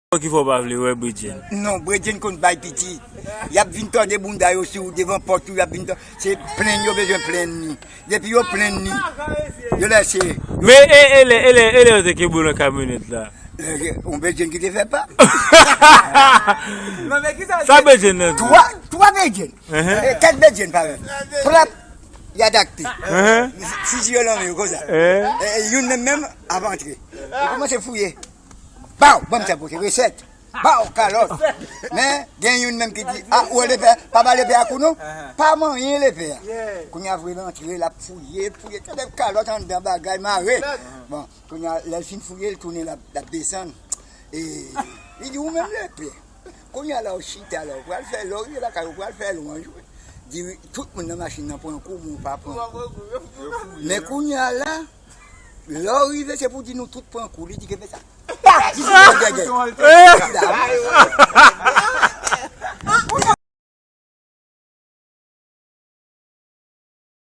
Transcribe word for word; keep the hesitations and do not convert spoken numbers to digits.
Ki fè w pa vle wè Bredjenn? Non, Bredjenn konn bay piti. Y ap vin tòde bounda yo sou devan pòt ou, y ap vin tò-, se plenn yo bezwen plenn li. Depi yo plenn li, yo lèse. Men e, e lè, e lè, e lè yo te kenbe w nan kamyonèt la? Yon Bredjenn ki te fè pa. Sa Bredjenn nan di? Twa, twa Bredjenn. E, kat Bredjenn parèt. Plap, y adakte. Fizi yo nan men yo konsa. E, youn menm menm ap antre. Yo kòmanse fouye. Baw, ban m sa pote resèt. Baw, kalòt. Men, gen youn menm ki di, a, ou lepè, pa ba lepè a kou non. Pa manyen lepè a. Kounye a vre l antre, l ap fouye, fouye, tande kalòt anndan bagay mare. Bon, kounye a, lè l fin fouye, l tounen, l ap, l ap desann. E, li di, ou menm lepè. Kounye a la, ou chita la, ou pral fè, lè w rive lakay ou, ou pral fè lwanj, wi. Di, wi, tout moun nan machin nan pran kou, men ou pa pran kou. Men kounye a la, lè w rive, se pou di nou tout pran kou, li di ke fè sa. Jis ou gègè.